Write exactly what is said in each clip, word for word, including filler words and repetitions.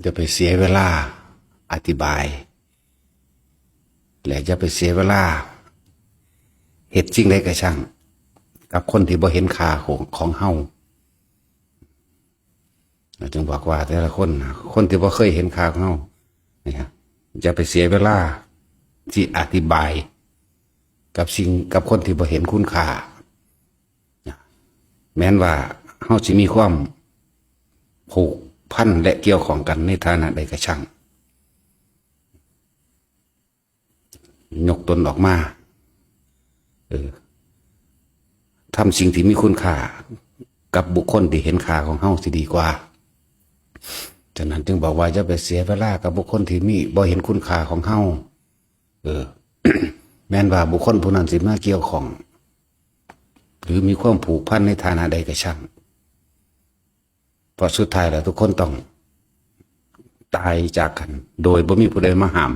อย่าไปเสียเวลาอธิบาย และอย่าไปเสียเวลาเฮ็ดสิ่งใดก็ช่าง กับคนที่บ่เห็นค่าของของเฮา จึงบอกว่าแต่ละคนนะ คนที่บ่เคยเห็นค่าของเฮาเนี่ย อย่าไปเสียเวลาที่อธิบาย กับสิ่ง กับคนที่บ่เห็นคุณค่า แม้นว่าเฮาสิมีความผูกพันและเกี่ยวข้องกันในฐานะใดก็ช่าง ยกตนออกมา เออ ทำสิ่งที่มีคุณค่ากับบุคคลที่เห็นค่าของเฮาสิดีกว่า ฉะนั้นจึงบอกว่าอย่าไปเสียเวลากับบุคคลที่มี บ่เห็นคุณค่าของเฮา เออ แม้นว่าบุคคลผู้นั้นสิมาเกี่ยวข้อง หรือมีความผูกพันในฐานะใดก็ช่าง เพราะสุดท้ายแล้วทุกคนต้องตายจากกัน โดยบ่มีผู้ใดมาห้าม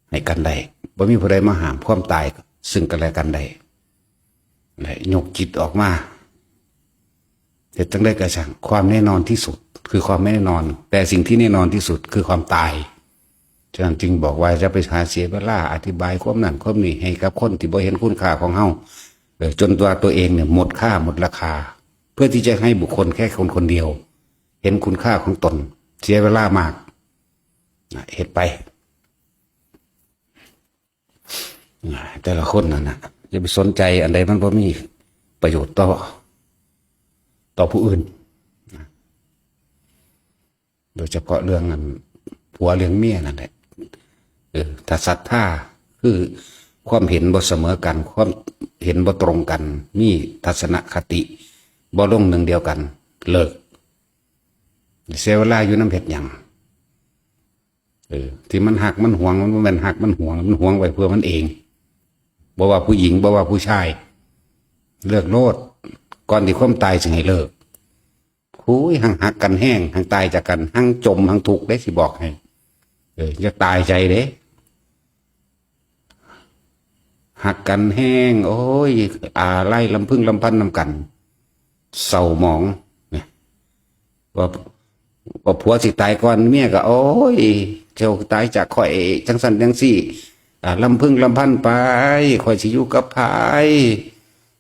ให้กันได้ บ่มีผู้ใดมาห้ามความตายซึ่งกันและกันได้ และยกจิตออกมา เฮ็ดจั่งใดก็ช่าง ความแน่นอนที่สุดคือความไม่แน่นอน แต่สิ่งที่แน่นอนที่สุดคือความตาย ฉะนั้นจึงบอกว่าอย่าไปหาเสียเวลาอธิบายความนั่นความนี่ให้กับคนที่บ่เห็นคุณค่าของเฮา เออ จนตัวตัวเองเนี่ยหมดค่าหมดราคา เพื่อที่จะให้บุคคลแค่คนคนเดียว เห็นคุณค่าของตน เสียเวลามาก นะ เฮ็ดไป นะ แต่ละคนนั่นนะ อย่าไปสนใจอันใดมันบ่มีประโยชน์ต่อ ต่อผู้อื่น นะ โดยเฉพาะเรื่องอันผัวเรื่องเมียนั่นแหละ เออ ถ้าศรัทธา คือความเห็นบ่เสมอกัน ความเห็นบ่ตรงกัน มีทัศนคติบ่ลงหนึ่งเดียวกัน เลิก เสียเวลาอยู่นำเฮ็ดหยัง เออ ที่มันฮักมันหวง มันบ่แม่นฮักมันหวง มันหวงไว้เพื่อมันเอง บ่ว่าผู้หญิง บ่ว่าผู้ชาย เลิกโลด ก่อนที่ความตายสิให้เลิก โอ้ย หั้งฮักกันแฮง หั้งตายจากกัน หั้งจม หั้งทุกข์เด้ สิบอกให้ เออ อย่าตายใจเด้ ฮักกันแฮง โอ้ย อาลัยลำพึงลำพันนำกัน เศร้าหมอง เนี่ย ว่า ว่าผัวสิตายก่อนเมียก็ โอ้ย เจ้าตายจากข้อย จั่งซั้นจั่งซี้ อ่า ลำพึงลำพันไป ข้อยสิอยู่กับไผ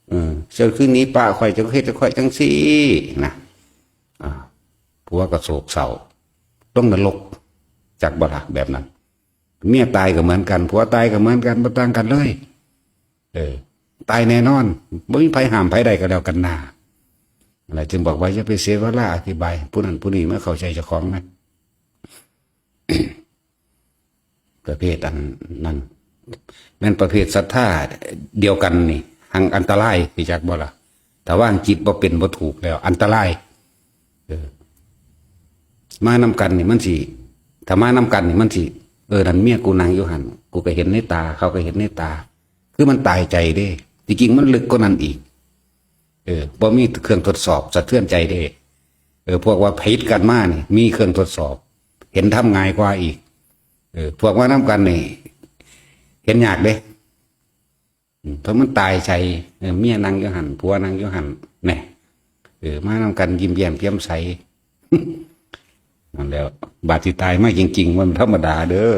เออ เจ้าคือหนีปะข้อย เจ้าคือเฮ็ดกับข้อยจั่งซี้ นะ อ่า ผัวก็โศกเศร้า ลงนรก จักบ่ล่ะแบบนั้น เมียตายก็เหมือนกัน ผัวตายก็เหมือนกัน บ่ต่างกันเลย เออ ตายแน่นอน บ่มีไผห้ามไผได้ก็แล้วกันนา อะไรจึงบอกว่าอย่าไปเสียเวลาอธิบาย ผู้นั้นผู้นี้มาเข้าใจเจ้าของนะ ประเภทอันนั้น แม่นประเภทศรัทธาเดียวกันนี่ หั้งอันตราย รู้จักบ่ล่ะ ถ้าวางจิตบ่เป็นบ่ถูกแล้ว อันตราย เออ มานำกันนี่มันสิ ถ้ามานำกันนี่มันสิ เออ นั่นเมียกูนั่งอยู่หั่น กูก็เห็นในตา เขาก็เห็นในตา คือมันตายใจเด้ ที่จริงมันลึกกว่านั้นอีก เออ บ่มีเครื่องทดสอบสะเทือนใจเด้ เออ พวกว่าผิดกันมานี่ มีเครื่องทดสอบ เห็นธรรมง่ายกว่าอีก เออ พวกมานำกันนี่ เห็นยากเด้ อืม เพราะมันตายใจ เออ เมียนั่งอยู่หั่น ผัวนั่งอยู่หั่น แหน่ เออ มานำกันยิ้มแย้มแจ่มใส นั่นแหล้ว บาดสิตายมาจริงๆ มันธรรมดาเด้อ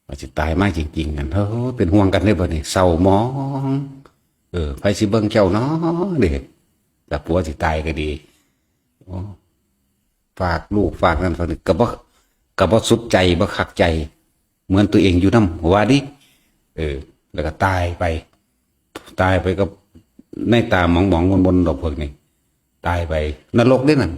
บาดสิตายมาจริงๆ นั่น โอ้ เป็นห่วงกันเด้บัดนี้ เศร้าหมอง เออ ไผสิเบิ่งเจ้าน้อเด้ แต่ผัวสิตายก็ดี โอ้ ฝากลูกฝากนั่นฝากนี่ ก็บ่ ก็บ่สุดใจ บ่คักใจ เหมือนตัวเองอยู่นำ ว่าดิ เออ แล้วก็ตายไป ตายไปกับในตาหมองๆ มนๆ ดอกพวกนี้ ตายไป นรกเด้นั่น